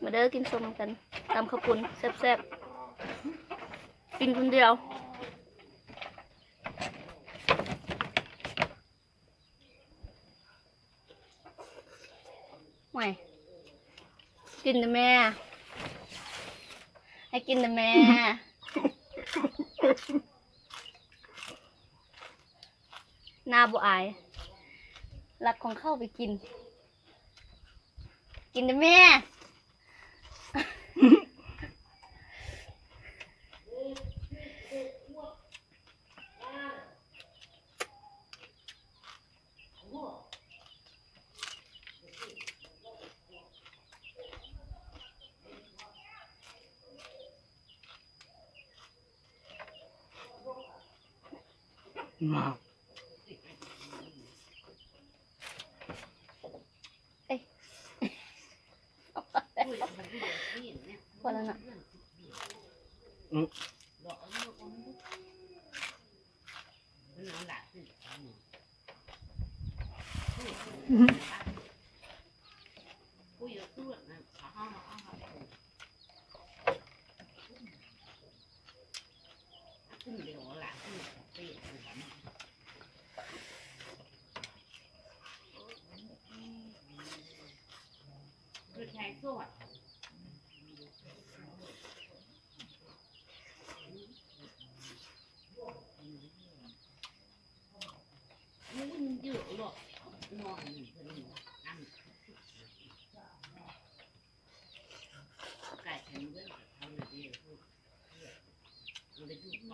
ມາເດີ ກິນສົ້ມນຳກັນ ຕຳເຂົ້າປຸ້ນແຊບໆ ກິນຄົນດຽວ. ຫວຍ ກິນເດີແມ່ ໃຫ້ກິນເດີແມ່ ໜ້າບໍ່ອາຍ ລັກຂອງເຂົາໄປກິນ ກິນເດີແມ່. ເອີຍ ພໍແລ້ວເນາະ. ອືມ.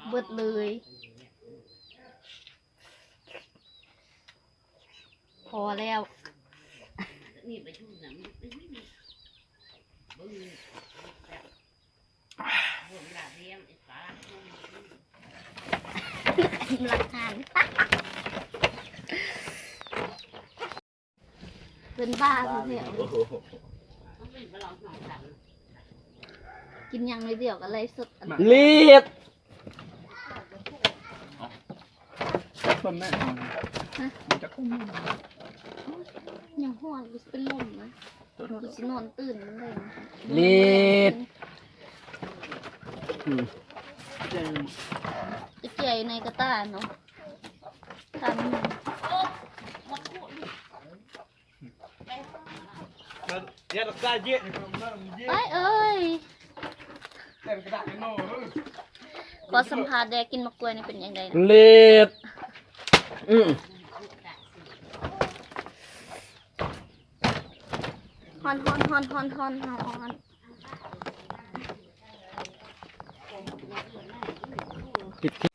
ເບິດເລີຍ. ພໍແລ້ວ. ຫຼັກຖານ ເປັນບ້າແທ້ໆ ກິນຫຍັງໜ້ອຍດຽວກໍໄລ່ສົດ. ລີດ. ຈັກຄົນແມ່ ຮະ? ຈັກຄົນ ຍັງຮ້ອນ ກູຊິເປັນລົມນະ ກູຊິນອນຕື່ນນຳໄດ້. ລີດ. ອືມ. ໄປເຈ້ຍໃນກະຕ່າເນາະ ຕາມ. ໄປເອີຍ ຂໍສຳພາດແດ່ ກິນໝາກກ້ວຍນີ້ເປັນຈັ່ງໃດນະ? ເລີດ. ອືມ. ຮ້ອນໆ ຮ້ອນໆ ຮ້ອຮ້ອນ. ປິດຄລິບ.